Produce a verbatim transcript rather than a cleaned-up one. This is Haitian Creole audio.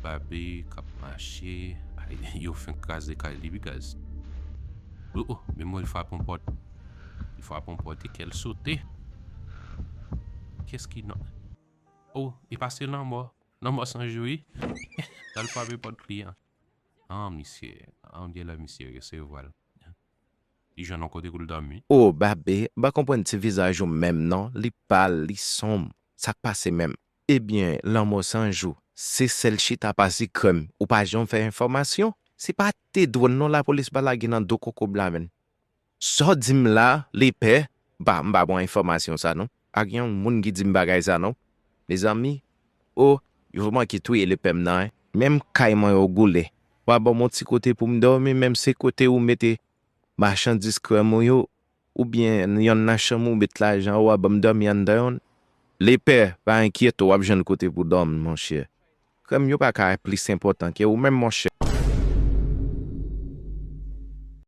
Babe k ap mache. Ay, yo fenk kraze kay li, bigaz. Oh, oh, men mwen, li frape yon pòt. Li frape yon pòt e kè l sote. Kès ki nan? Oh, e pase lanmò. Lanmò san jou, wi. L al frape pòt kliyan. Ah, misye. Ah, on dirait misye resevwa l. Li jwenn yon kote pou l dòmi. Oh, Babe, m pa konprann ti vizaj ou menm non. Li pal, li sonm. Sa k pase menm? Ebyen, lanmò san jou, se sèl chita pase krèm. Ou pa janm fè enfòmasyon. Se pa te dwòl non lapolis pa lage nan do kokob la menm. Sa w di m la, lepè, m pa, m pa bon enfòmasyon sa non. Ak yon moun ki di m bagay sa non. Mezanmi, oh, yo manke touye lepè m nan, en. Menm kay mwen yo goule. W a ban m yon ti kote pou m dòmi, menm se kote ou mete machandiz krèm ou yo, oubyen yonn nan chanm ou met lajan ou a ban m dòmi anndan yonn. Lepè, pa enkyete w, w ap jwenn kote pou dòmi, monchè. Krèm yo pa ka plis enpòtan ke ou menm, monchè.